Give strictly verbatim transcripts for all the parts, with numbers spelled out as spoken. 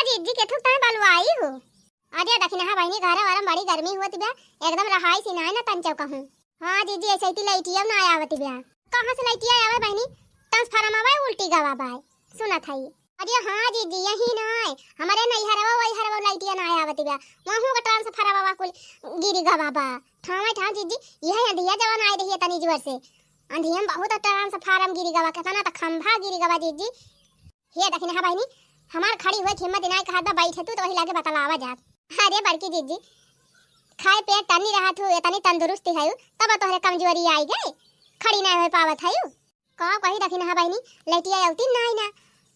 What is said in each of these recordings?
जीजी, केथुक ताईं बलवाई हो? अरे दखिनहा बहिनी, घरे वरे में बड़ी गर्मी होत बा, एकदम रहाई सी नाय ना तंचो कहूँ। हाँ जीजी, ऐसे ही लइटिया ना आवत बा। कहाँ से लइटिया आवे बहिनी? ट्रांसफार्मर आवे उल्टी गवा बाय, सुनत हई। अरे हाँ जीजी, यही नाय, हमरे नैहरवा वैहरवा लइटिया ना आवत बा, वहूँ का ट्रांसफार्मर आवा कुल गिरी गवा बा। ठावे ठाव जीजी, यह अंधिया जवन आए रही है तनी जोर से, अंधिया में बहुत ट्रांसफार्मर गिरी गवा, केतना त खंभा गिरी गवा जीजी। हे दखिनहा बहिनी, हमार खड़ी हुए के हिम्मत नाय कहत बा, बैठे तू तो वही लागे बतलावा जात। अरे बड़की जीजी, खाए पिए टन्नी रहत हूँ, इतनी तंदुरुस्ती है, तब तोहरे कमजोरी आई गई, खड़ी नाय होए पावत है। का कही दखिनहा बहिनी, लइटिया अवती नाय ना,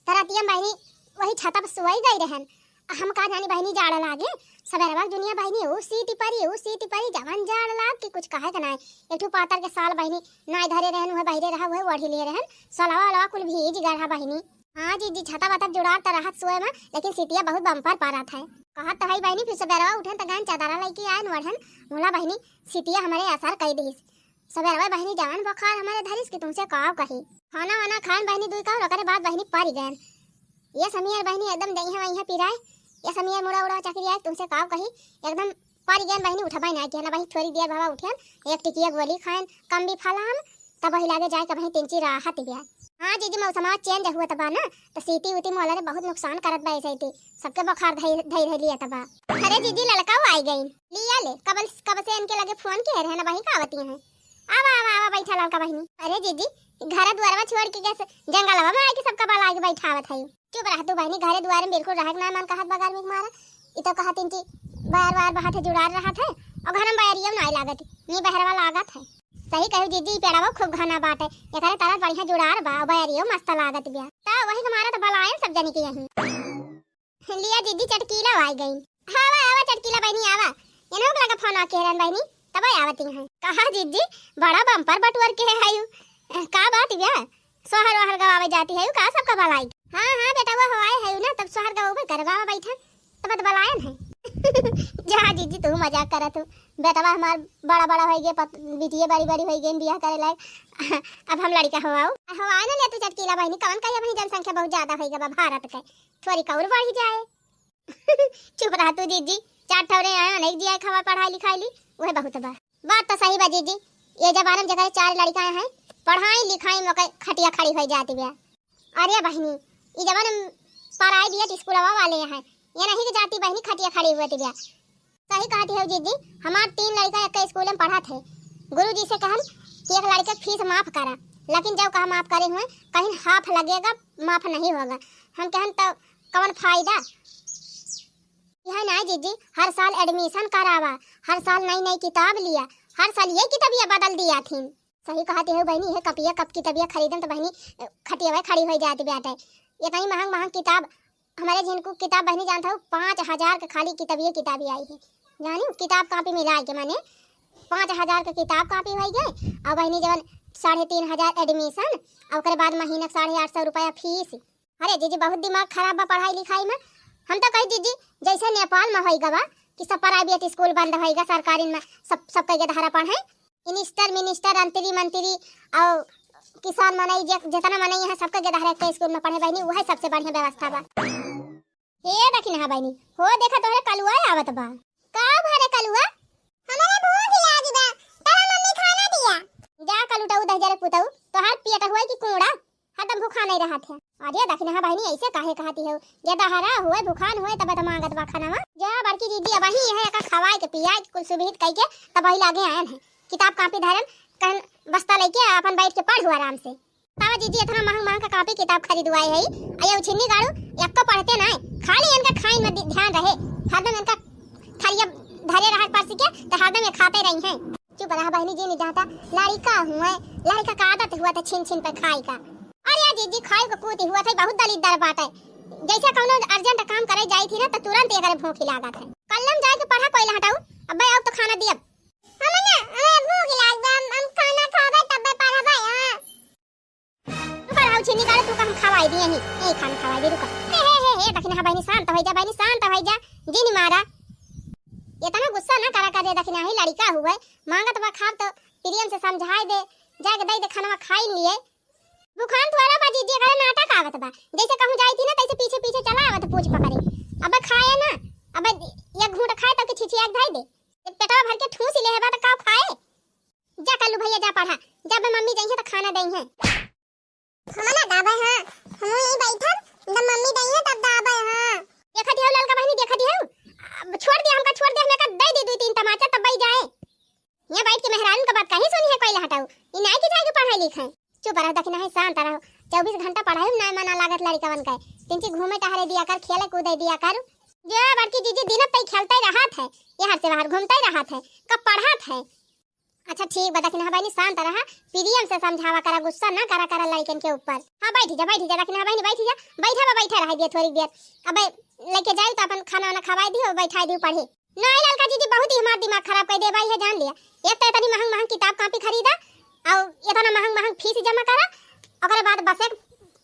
तरतिया बहिनी वही छता पर सोई गई रहन। हम का जानी बहिनी जाड़ लागे, सबेरवा के दुनिया बहिनी ऊ सीटी परी, ऊ सीटी परी, जवन जाड़ लाग कि कुछ कहे के नाय। एक ठो पातर के साल बहिनी नाय धरे रहन, उहे बहिरे रहा, उहे ओढ़ी लिए रहन, सलवा अलवा कुल भीज गए रहा बहिनी। हाँ जीजी, छता वता जुड़ार त रहत सोए में, लेकिन सितिया बहुत बम्पर परत है। कहत त हई बहिनी, फिर सबेरवा उठन त गन चादरा लइके आयन ओढ़न, मुला बहिनी सितिया हमरे असर कई दिहिस। सबेरवा बहिनी जवन बुखार हमरे धरिस कि तुमसे काव कही। खाना वाना खान बहिनी दुई काव, ओकरे बाद बहिनी परी गयन। ये समियर बहिनी एकदम दइहा वइहा पिराए, ये समियर मुड़ा उड़ा चकरी आए, तुमसे काव कही, एकदम परी गयन बहिनी, उठबा ना किया ना बहिनी, थोड़ी देर भवा उठियन, एक टिकिया गोली खायन, कम भी फलाम, तब वही लागे जाए के बहिनी तिनची राहत गया। हाँ जीजी, मौसमा चेंज हुआ तबा ना, तो सीटी उटी मोला रे बहुत नुकसान करत बा ऐसे ही, सबके बुखार धई धई धई लिया तबा। अरे जीजी, ललका वो आई गई, लिया ले, कब कब से इनके लगे फोन किए रहे ना बहिनी, का आवती हैं। आवा आवा आवा, बैठा ललका बहिनी। अरे जीजी, घर दुआरवा छोड़ के कैसे जंगलवा में आके सबका बला के बैठावत है। चुप रह तू बहिनी, घरे दुआरे में बिल्कुल रहक ना मन कहत बा गर्मी के मारा। इ तो कहत इनकी बार बार बहत है, जुड़ार रहत है, और घर में बैरियो ना लागत, नी बहरवा लागत है। सही कहू जीजी, ई पेड़वा खूब घना बाटे, एकरे तरह बढ़िया जुड़ार बा, और बैरियो मस्त लागत बिया। त वही के मारा त बलायन सब जनी के यहीं। लिया जीजी, चटकीला आई गई। आवा आवा चटकीला बहिनी आवा, एनहु के लगा फोन आके रहन बहिनी, तब आवती हैं। कहा जीजी, बड़ा बम्पर बटुअर के है आयु, का बात बा? सोहर वहर गवावे जाती है, का सबका भलाई? हाँ, हाँ, बेटा, वो हवाए है ना, तब सोहर गवावे करवावा बैठा, तब तो बलायन है। जा जीजी, तू मजाक करत हो। बेटवा हमार बड़ा बड़ा होई गए, पत-, बिटिये बड़ी बड़ी होई गए, बियाह करे लायक। अब हम लड़का हवाओ। हवाए ना ले तू चटकीला बहिनी, कौन कही अपनी जनसंख्या बहुत ज्यादा होई गवा भारत के, थोड़ी कौर बढ़ी जाए। चुप रहा तू जीजी, चार ठौरे आए, अनेक जी आए, खवा पढ़ाई लिखाई ली, वह बहुत बा। बात तो सही बा जीजी, ये जमाना में जगह चार लड़का हैं, पढ़ाई लिखाई में ओकर खटिया खड़ी हो जाती बा। अरे बहिनी, ई जवन प्राइवेट स्कूलवा वाले हैं, ये नहीं के जाती बहिनी खटिया खड़ी हुआ तिबिया। सही कहती हो जीजी, हमार तीन लड़का एक स्कूल में पढ़त है। गुरुजी से कहन कि एक लड़के के फीस माफ करा, लेकिन जब कहा माफ करे हुए, कहीं हाफ लगेगा, माफ नहीं होगा। हम कहन तो कौन फायदा? यह ना जीजी, हर साल एडमिशन करावा, हर साल नई नई किताब लिया, हर साल ये किताबिया बदल दिया थी। सही कहत हो बहिनी, ये कपिया कप किताबिया खरीदन तो बहिनी, अ, खटियावे खड़ी हो जाती बाटे। इतनी महंग महंग किताब, हमारे जिनको किताब बहिनी जानत हो, पाँच हजार के खाली किताबिये किताबी आई है। जानी, किताब कापी मिला के माने पाँच हजार के किताब कापी हो गए। और बहिनी जवन साढ़े तीन हजार एडमिशन, और ओकरे बाद महीना के साढ़े आठ सौ रुपया फीस। अरे जीजी, बहुत दिमाग खराब बा पढ़ाई लिखाई में। हम तो कही जीजी, जैसे नेपाल में होई गवा कि सब प्राइवेट स्कूल बंद होई गा, सरकारी में सब, सब कई के धारा पढ़े। मिनिस्टर, मिनिस्टर, अंतरी मंत्री और किसान मनई जे, जितना मनई है, सबके गेदहरे के स्कूल में पढ़े बहिनी, वही सबसे बढ़िया व्यवस्था बा। हे दखिनहा बहिनी, हो देखा तोहरे कलुआ आवत बा। का भरे कलुआ? हमरे भूख लागी बा, तोहरा मम्मी खाना दिया। जा कलुटऊ दहिजरे पुतऊ, तोहार पेट हुआ कि कूड़ा, हरदम भूखा नहीं रहत है। अरे दखिनहा बहिनी, ऐसे काहे कहती हो? गेदहरा हुए, भूखान हुए, तब तो मांगत बा खाना। जा बड़की दीदी, अब वही है का खवाए के पियाए के कुल सुविहित कई के तब वही लागे आयन है। किताब कापी धरन, कहन बस्ता लेके अपन बैठ के पढ़ू आराम से। बाबा जीजी इतना महंग महंग का कापी किताब खरीदवाए है, आ ये उछिन्नी गाड़ू एको पढ़ते ना है, खाली इनका खाइन में दि-, ध्यान रहे, हरदम इनका थरिया धरे रहा पर्स के, तो हरदम ये खाते रही हैं। चुप रहा बहिनी जी, नहीं जाता, लड़का हुए, लड़का का आदत हुआ था छिन छिन पे खाए का। अरे यार जीजी, खाए को कूती हुआ था, बहुत दलिद्दर बात है। जैसे कौनो अर्जेंट काम करे जाई थी ना, तो तुरंत एकरे भूख ही लागत है। कल्लम जाए के पढ़ा कोई हटाऊ, अब भाई आओ तो खाना दियब। हम ना, हमें भूख लाग बा, हम, हम खाना खाबे तब पढ़बे, हाँ। रुका रहो, छीनी काढ़े, तू का हम खवाई दिए ही, यही खान खवाई दी, रुका। हे, हे, हे, हे, दखिनहा बहिनी, शांत हो जा, बहिनी, शांत हो जा, जिन मारा। इतना गुस्सा ना करा करे, दखिनहा ही लड़का हुए, मांगत बा खाब तो प्रेम से समझाए दे, जाके दे दे खानवा खाई लिए। भूखान थोड़ा बा जीजी, एकरे नाटक आवत बा, जैसे कहूँ जाई थी ना, तैसे पीछे पीछे चला आवत पूछ पकड़े। पर दखिनहा, शांत रहो। चउबीस घंटा पढ़ाई में नाय मना लागत लड़िकवन के। तिनची घूमे टहरे दिया कर, खेले कूदे दिया कर। जे बड़की जीजी दिन तई खेलते रहत है, यहाँ से बाहर घूमते रहत है, कब पढ़त है? अच्छा ठीक बा दखिनहा बहिनी, शांत रहा, प्रेम से समझावा करा, गुस्सा ना करा करा लड़िकन के ऊपर। हाँ बैठी जा, बैठी जा दखिनहा बहिनी, बैठी जा, बैठा बा, बैठा रहा दिया थोड़ी देर। अबे लेके जाई तो अपन खाना वाना खवाई दियो, बैठाई दियो पढ़े। नहीं ललका जीजी, बहुत ही हमार दिमाग खराब कर दे बाई है, जान लिया। एक तो इतनी महंग महंग किताब कॉपी खरीदा और इतना महंग महंग फीस जमा करा, ओकरे बाद बसे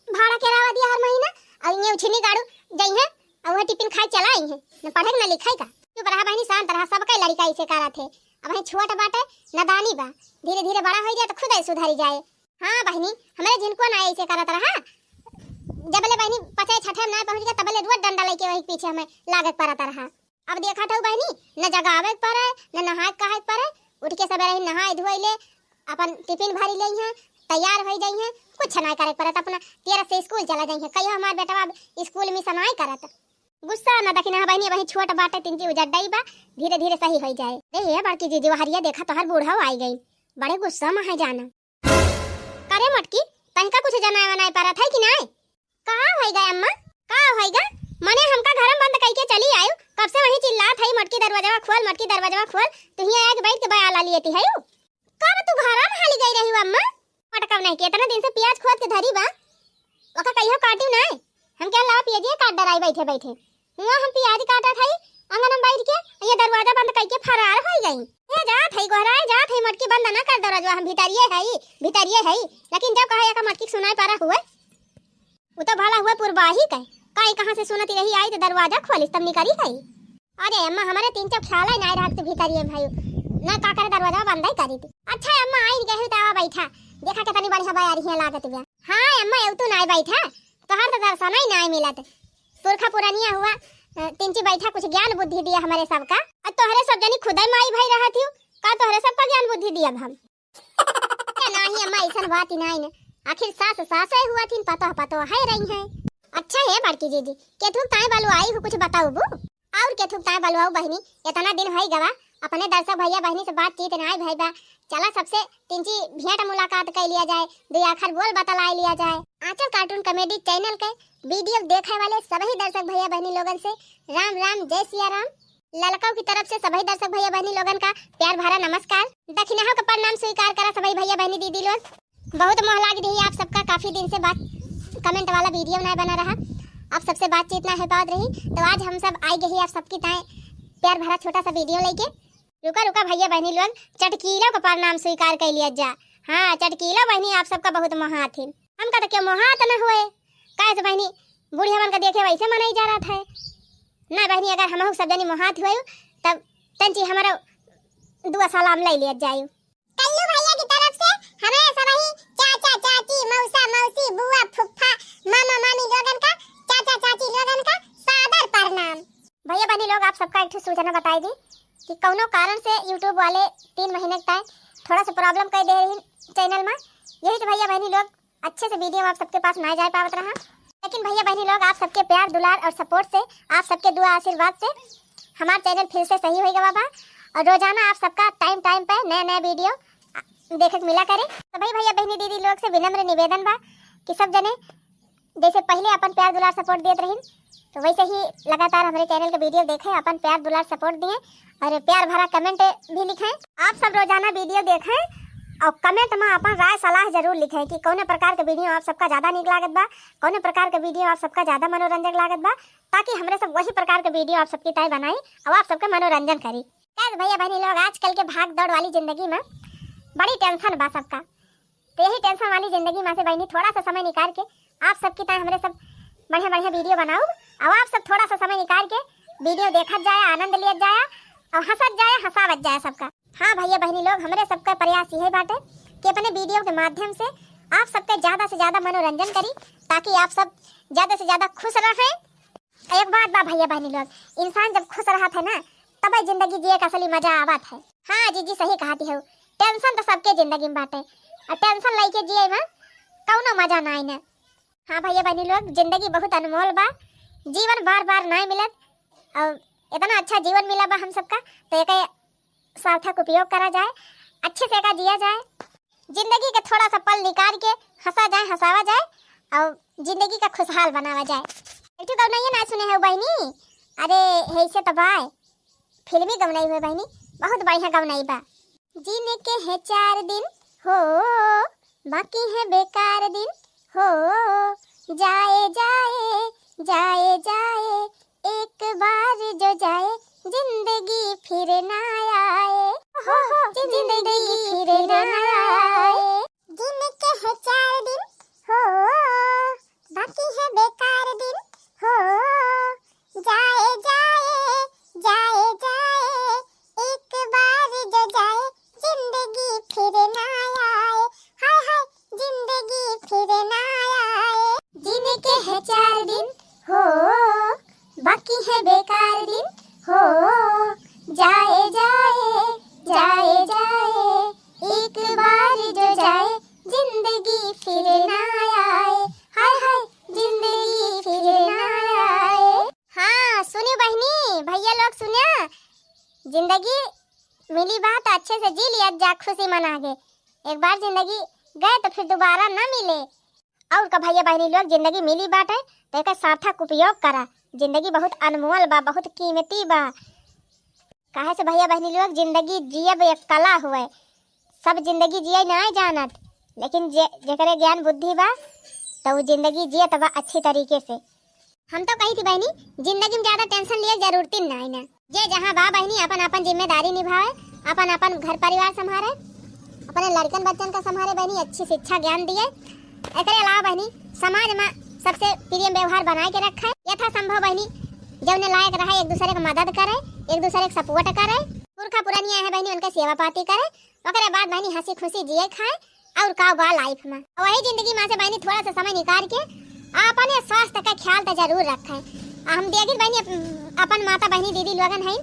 भाड़ा करावा दिया हर महीना, और ये उछिनी गाड़ू जइहे और वह टिफिन खाए चला आई है, न पढ़े न लिखे का। चुप रहा बहिनी, शांत रहा, सबके लड़िका ऐसे करत है। अब है छोट बाटे, नादानी बा, धीरे धीरे बड़ा हो जाए तो खुद ही सुधरी जाए। हाँ बहिनी, हमरे जिनको ना ऐसे करत रहा, जबले बहिनी पचे छठे में ना पहुँच गया तबले रोज डंडा लेके वही पीछे हमें लागत परत रहा। अब देखत हऊ बहिनी, न जगावे के परे, न नहाए के कहे के परे, उठ के सबेरे ही नहाए धोए ले, अपन टिफिन भरी ले हैं, तैयार हो जाई हैं, कुछ ना करे के परत, अपना तेरह से स्कूल चला जाई हैं। कहियो हमार बेटवा अब स्कूल में सनाए करत। गुस्सा न दखिनहा बहिनी, वही छोट बाटे, तिनकी उजड्डई बा, धीरे धीरे सही हो जाए। रे हे बड़की जीजी, वहरिया देखा तोहर बूढ़ा आई गई, बड़े गुस्सा में है जाना। करे मोटकी, तनिका कुछ जनाए वनाए परत है कि नाय? का होइगा अम्मा? का होइगा? मने हमका घर में बंद कइके चली आयु, कब से वहीं चिल्लात है, "मोटकी दरवाजवा खोल, मोटकी दरवाजवा खोल", तू हियाँ आके बैठ के बयाला लियती है। कब तू घर में हाली गई रही अम्मा? मोटकब नहीं के इतना दिन से प्याज खोद के धरी बा, ओका कहियो काटी नाय। हम क्या लाओ पियजिए काट डराई बैठे बैठे। हुआ हम पियाज काटत हई, आंगन में बैठ के, ये दरवाजा बंद कइके फरार होई गई। ए जात हई, गोहराए जात हई, मोटकी बंद ना कर दरवाजा, हम भीतरिये हई, भीतरिये हई। लेकिन जब कहा एका मोटकी के सुनाई पारा हुए, उ तो भला हुए पुरबाही के, काई कहाँ से सुनती रही आई तो दरवाजा खोलिस तब निकरी हई। अरे अम्मा, हमारे तीन चौक ख्याल ही नाय रहत भीतरिये में हई, ना का करे दरवाजा बंद ही करी थी। अच्छा अम्मा, आई गई तो आवा बैठा, देखा कितनी बढ़िया बयारी हियाँ लागत बिया। हाँ अम्मा, एवतू नाय बैठा, तोहर तो दर्शन ही नाय मिलत। पुरखा पुरनिया हुआ, अ, तिनची बैठा कुछ ज्ञान बुद्धि दिया हमरे सबका। अ तोहरे सब जनी खुदे माई भाई रहत हियो, का तोहरे सबका ज्ञान बुद्धि दियब हम? ए नाही अम्मा, ऐसन बात ही नाय न। आखिर सास सासे हुआ थिन, पतोह पतोह है रही हैं। अच्छा हे बड़की जीजी, केथुक ताई बलुआई हु कुछ बताउबू? और केथुक ताई बलुआऊ बहिनी, इतना दिन होई गवा, अपने दर्शक भैया बहिनी से बातचीत नाय भई बा। चला सबसे तिनची भेंट मुलाकात कर लिया जाए, दुई आखर बोल बतलाए लिया जाए। आंचल cartoon comedy channel के video देखे वाले सभी दर्शक भैया बहिनी लोगन से राम राम, जय सिया राम। ललकाऊ की तरफ से सभी दर्शक भैया बहिनी लोगन का प्यार भरा नमस्कार। दखिनहा का प्रणाम स्वीकार करा सभी भैया बहिनी दीदी लोग। बहुत मोह लाग रही आप सबका, काफी दिन से बात comment वाला video ना बना रहा, आप सबसे बातचीत ना हो पावत रही, तो आज हम सब आई गई आप सबकी ताए प्यार भरा छोटा सा video लेके। रुका रुका भैया बहिनी लोग, चटकीलो का प्रणाम स्वीकार कर लिया जा। हाँ चटकीलो बहिनी, आप सबका बहुत मोहात ही। हमका तो क्यों मोहात न हुए, काहे से बहिनी बूढ़ी हमन का देखे वैसे मनाई जा रहा था। ना बहिनी, अगर हमहू सब जनी मोहात हुए तब तंची हमारा दुआ सलाम ले लिया जाए। कल्लू भैया की तरफ से हमारे सभी चाचा चाची, मौसा मौसी, बुआ फुफ्फा, मामा मामी लोगन का, चाचा चाची लोगन का सादर प्रणाम। भैया बहनी लोग, आप सबका एक ठो सूचना बताई दी कि कौनो कारण से YouTube वाले तीन महीने तक थोड़ा सा problem कर दे रही channel में, यही से भैया बहनी लोग अच्छे से video आप सबके पास ना जा पावत रहा। लेकिन भैया बहनी लोग, आप सबके प्यार दुलार और support से, आप सबके दुआ आशीर्वाद से हमार channel फिर से सही होई गवा बा और रोजाना आप सबका time time पे नया नया video देखे के मिला करे। तो भाई भैया बहनी दीदी लोग से विनम्र निवेदन बा कि सब जने जैसे पहले अपन प्यार दुलार support देत रहिन, तो वैसे ही लगातार हमारे channel के video देखें, अपन प्यार दुलार support दिए और प्यार भरा comment भी लिखें। आप सब रोजाना video देखें और comment में अपन राय सलाह जरूर लिखें कि कौन प्रकार के video आप सबका ज्यादा नीक लागत बा, कौन प्रकार के video आप सबका ज्यादा मनोरंजक लागत बा, ताकि हमरे सब वही प्रकार के video आप सबकी ताई बनाई और आप सबके मनोरंजन करी। क्या भैया बहनी लोग, आजकल के भाग दौड़ वाली जिंदगी में बड़ी tension बा सबका, तो यही tension वाली जिंदगी में से बहनी थोड़ा सा समय निकाल के आप सबकी ताई हमरे सब बढ़िया बढ़िया video बनाओ और आप सब थोड़ा सा समय निकाल के video देखत जाए, आनंद लियत जाए और हंसत जाए, हंसावत जाए सबका। हाँ भैया बहनी लोग, हमरे सबका प्रयास यही बाटे कि अपने video के माध्यम से आप सबके ज्यादा से ज्यादा मनोरंजन करी, ताकि आप सब ज्यादा से ज्यादा खुश रहें। एक बात बा भैया बहनी लोग, इंसान जब खुश रहत है ना, तबे जिंदगी जिए का असली मजा आवत है। हाँ जीजी सही कहती हो, tension तो सबके जिंदगी में बाटे और tension लेके जिए में कौनो मजा ना आई ना। हाँ भैया बहनी लोग, जिंदगी बहुत अनमोल बा, जीवन बार बार ना मिलत और इतना अच्छा जीवन मिला बा हम सबका, तो एक सार्थक उपयोग करा जाए, अच्छे से एका जिया जाए। जिंदगी के थोड़ा सा पल निकाल के हँसा जाए, हँसावा जाए और जिंदगी का खुशहाल बनावा जाए। एक ठो गवनइया ना सुने है बहिनी? अरे, है से तो बाय, फिल्मी गवनई हुए बहिनी, बहुत बढ़िया गवनई बा। जिनके है चार दिन हो, बाकी है बेकार दिन हो, जाए जाए जाए जाए, एक बार जो जाए, जिंदगी फिर ना आए। हो, हो, जिंदगी फिर ना आए। जिनके है चार दिन हो, बाकी है बेकार दिन हो, जाए जाए जाए जाए, एक बार जो जाए, जिंदगी फिर ना आए। हाय हाय, जिंदगी फिर ना आए। जिनके है चार दिन हो, बाकी है बेकार दिन हो, जाए जाए जाए जाए, एक बार जो जाए, जिंदगी फिर ना आए। हाय हाय, जिंदगी फिर ना आए। हाँ, सुनियो बहिनी, भैया लोग सुनिया, जिंदगी मिली बा त अच्छे से जी लिया जा, खुशी मना के। एक बार जिंदगी गए तो फिर दोबारा ना मिले। और का भैया बहिनी लोग, जिंदगी मिली बाटे तो एकर सार्थक उपयोग करा। जिंदगी बहुत अनमोल बा, बहुत कीमती बा। काहे से भैया बहिनी लोग, जिंदगी जियब एक कला हुए। सब जिंदगी जिए नाय जानत, लेकिन जे, जेकरे ज्ञान बुद्धि बा, तो वो जिंदगी जियत बा अच्छी तरीके से। हम तो कही थी बहिनी, जिंदगी में ज्यादा tension लिए जरूरत ही नाय ना। जे जहाँ बा बहिनी, अपन अपन जिम्मेदारी निभावे, अपन अपन घर परिवार संभारे, अपने लड़कन बच्चन का संभारे बहिनी, अच्छी शिक्षा ज्ञान दिए। एकरे अलावा बहिनी, समाज में सबसे प्रेम व्यवहार बनाए के रखे, यथासंभव बहिनी, जौने लायक रहे, एक दूसरे के मदद करे, एक दूसरे के support करे, पुरखा पुरनिया है बहिनी, उनके सेवा पाती करे। ओकरे बाद बहिनी हँसी खुशी जिए खाए, और का बा life में। वही जिंदगी में से बहिनी थोड़ा सा समय निकाल के अपने स्वास्थ्य का ख्याल तो जरूर रखें। आ हम देखित बहिनी अप-, अपन माता बहिनी दीदी लोगन हैं,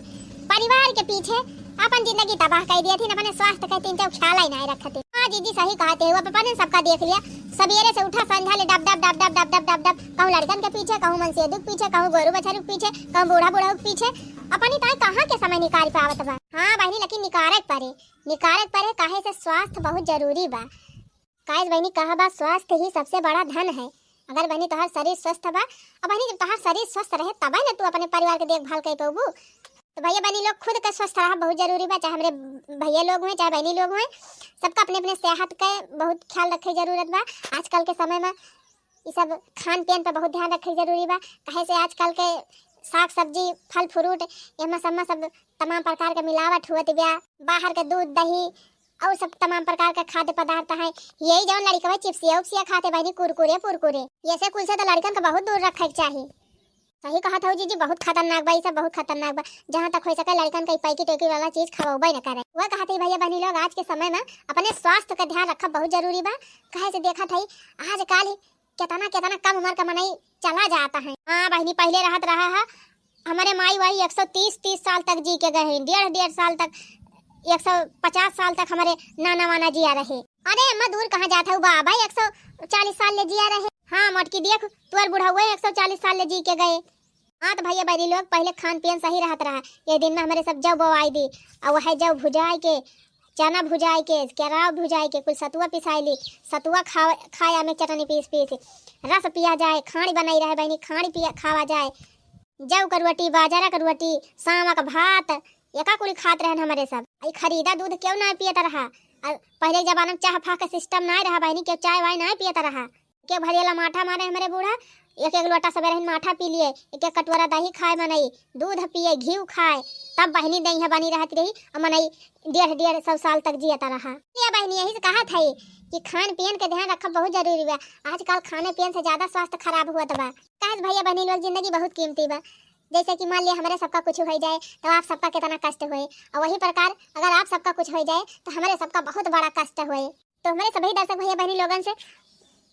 परिवार के पीछे अपन जिंदगी तबाह कर दिया थी, अपने स्वास्थ्य का तीन चार ख्याल ही नहीं रखते। हाँ जीजी सही कहते हो, अब अपने सबका देख लिया, सवेरे से उठा संझा ले डब डब डब डब डब डब डब डब, कहूँ लड़कन के पीछे, कहूँ मनसेदू के पीछे, कहूँ गोरू बछरू के पीछे, कहूँ बूढ़ा बूढ़ा के पीछे, अपनी ताई कहाँ के समय निकाल पावत बा। हाँ बहिनी, लेकिन निकारक परे, निकारक परे, काहे से स्वास्थ्य बहुत जरूरी बा। काहे से बहिनी कहा बा, स्वास्थ्य ही सबसे बड़ा धन है। अगर बहिनी तोहार शरीर स्वस्थ बा, अब बहिनी जब तोहार शरीर स्वस्थ रहे तबे न तू अपने परिवार के देखभाल कर पउबू। तो भैया बहिनी लोग खुद का स्वस्थ रहा बहुत जरूरी बा, चाहे हमरे भैया लोग हुए चाहे बहिनी लोग हुए, सबका अपने अपने सेहत का बहुत ख्याल रखे जरूरत बा। आजकल के समय में ये सब खान पीन पे बहुत ध्यान रखे जरूरी बा, काहे से आजकल के साग सब्जी फल फ्रूट एमा सब में सब तमाम प्रकार के मिलावट हुअत बा। बाहर के दूध दही और सब तमाम प्रकार के खाद्य पदार्थ हैं, यही जौन लड़कवा चिप्सिया उप्सिया खाते बहिनी, कुरकुरे पुरकुरे, ये से कुल से तो लड़कन के बहुत दूर रखे के चाही। सही कहत हो जीजी, बहुत खतरनाक बा, ये सब बहुत खतरनाक बा। जहाँ तक हो सके लड़कन के पैकेट वैकेट वाला चीज खवाबे न करे। वह कहत है भैया बहिनी लोग, आज के समय में अपने स्वास्थ्य का ध्यान रखब बहुत जरूरी बा। काहे से देखत है आजकल ही कितना कितना कम उम्र का मनई चला जाता है। हाँ बहिनी, पहले रहत रहा है हमारे माई वाई एक सौ तीस तीस साल तक जी के गए हैं, डेढ़ डेढ़ साल तक, एक सौ पचास साल तक हमारे नाना वाना जिया रहे। अरे अम्मा, दूर कहाँ जात है बाबा, एक सौ चालीस साल ले जिया रहे। हाँ मोटकी, देख तोर बुढ़ावे एक सौ चालीस साल ले जी के गए। हाँ तो भैया बहिनी लोग, पहले खान पीन सही रहत रहा, ये दिन में हमारे सब जौ बोआई दी, और वह जौ भुजाए के, चना भुजाए के, केराव भुजाए के, कुल सतुआ पिसाई ली, सतुआ खा खाया में चटनी पीस पीस, रस पिया जाए, खाड़ी बनाई रहे बहिनी, खाड़ी पिया खावा जाए, जौ का रोटी, बाजरा का रोटी, सावा का भात, एका कुली खात रहन हमारे सब। ई खरीदा दूध क्यों ना पियत रहा? आ पहले के जमाना में चाह फाह का सिस्टम ना रहा बहिनी, क्यों चाय वाय ना पियत रहा। के भरियला माठा मारे हमरे बूढ़ा, एक एक लोटा सबेरे ही माठा पी लिए, एक एक कटोरा दही खाए मनई, दूध पिए, घी खाए, तब बहिनी देह बनी रहत रही, और मनई डेढ़ डेढ़ सौ साल तक जियत रहा। ये बहिनी यही से कहत है कि खान पीन के ध्यान रखब बहुत जरूरी बा। आजकल खाने पीन से ज्यादा स्वास्थ्य खराब होत बा। काहे से भैया बहिनी लोग, जिंदगी बहुत कीमती बा। जैसे कि मान लिया हमारे सबका कुछ हो जाए तो आप सबका कितना कष्ट होए, और वही प्रकार अगर आप सबका कुछ हो जाए तो हमारे सबका बहुत बड़ा कष्ट होए। तो हमारे सभी दर्शक भैया बहनी लोगन से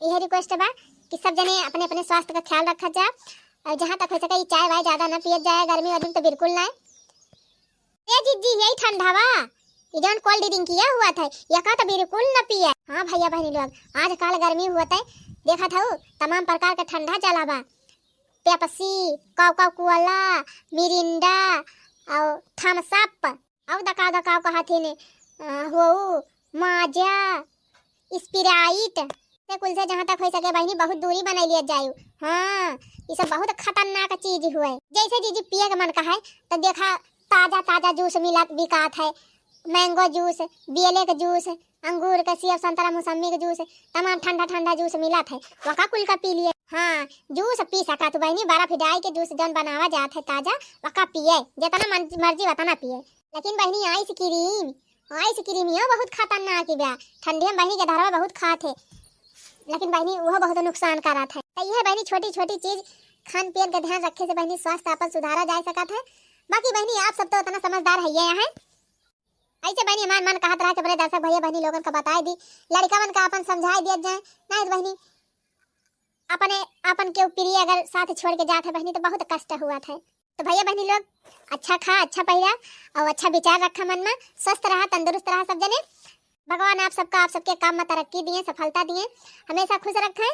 यह request बा कि सब जने अपने अपने स्वास्थ्य का ख्याल रखा जा, और जहाँ तक हो सके ये चाय वाय ज्यादा ना पियत जाए, गर्मी वर्मी में तो बिल्कुल ना। ए जीजी, यही ठंडा बा, ये जौन cold drink किया हुआ था, यका तो बिल्कुल ना पिए। हाँ भैया बहनी लोग, आजकल गर्मी हुआ था, देखा था तमाम प्रकार का ठंडा चला बा, पेप्सी, कोका कोला, मिरिंडा और थम्स अप। अउ दकाव दकाव कहत ही ने, अ, होऊ, माजा, Sprite, से कुल से जहाँ तक होइ सके बहिनी बहुत दूरी बनाइ लिया जायु। हाँ, ई सब बहुत खतरनाक चीज हुए। जैसे जीजी पिए के मन कहै तो देखा ताजा ताजा juice मिलत बिकात है, mango juice, बेले के juice, अंगूर के, सेब, संतरा, मौसम्मी के juice, तमाम ठंडा ठंडा juice मिलत है, वका कुल का पी लिए। हाँ, juice पी सका तू बहिनी, बर्फ डाइ के juice जौन बनावा जात है ताजा, वका पिए, जितना मन, मर्जी उतना पिए। लेकिन बहिनी ice cream, ice cream यो बहुत खतरनाक बा। ठंडी में बहिनी के धरवा बहुत खात है, लेकिन बहिनी वो बहुत नुकसान करत है। तो यह बहिनी छोटी छोटी चीज खान पियन के ध्यान रखे से बहिनी स्वास्थ्य आपन सुधारा जा सकत है। बाकी बहिनी आप सब तो उतना समझदार है यहाँ। ऐसे बहिनी हमार मन कहत रहा कि अपने दर्शक भैया बहिनी लोगन का बताए दी, लड़िका मन का अपन समझाए दिया जाए, नहीं तो बहिनी अपने, अपन केहू प्रिय अगर साथ छोड़ के जात है बहिनी तो बहुत कष्ट हुआ था। तो भैया बहिनी लोग अच्छा खा, अच्छा पहिरा और अच्छा विचार रखा मन में, स्वस्थ रहा, तंदुरुस्त रहा सब जने। भगवान आप सबका, आप सबके काम में तरक्की दिए, सफलता दिए, हमेशा खुश रखें।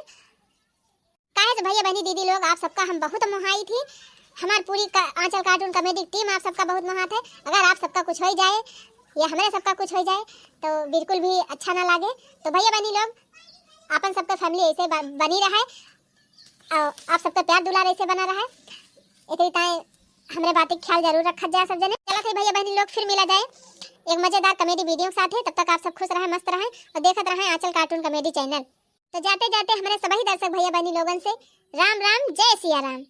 काहे से भैया बहिनी दीदी लोग आप सबका हम बहुत मोहाई थी, हमार पूरी का-, आंचल cartoon comedy team आप सबका बहुत मोहात है। अगर आप सबका कुछ हो जाए या हमारे सबका कुछ हो जाए तो बिल्कुल भी अच्छा ना लागे। तो भैया बहिनी लोग आपन सबके family ऐसे ब-, बनी रहे और आप सबके प्यार दुलार ऐसे बना रहे। एक ताए हमरे बात के ख्याल जरूर रखत जाए सब जने। चलत है भैया बहिनी लोग, फिर मिला जाए एक मजेदार comedy video के साथ है। तब तक आप सब खुश रहें, मस्त रहें और देखत रहें आंचल cartoon comedy channel। तो जाते जाते हमारे सभी दर्शक भैया बहिनी लोगन से राम राम, जय सिया राम।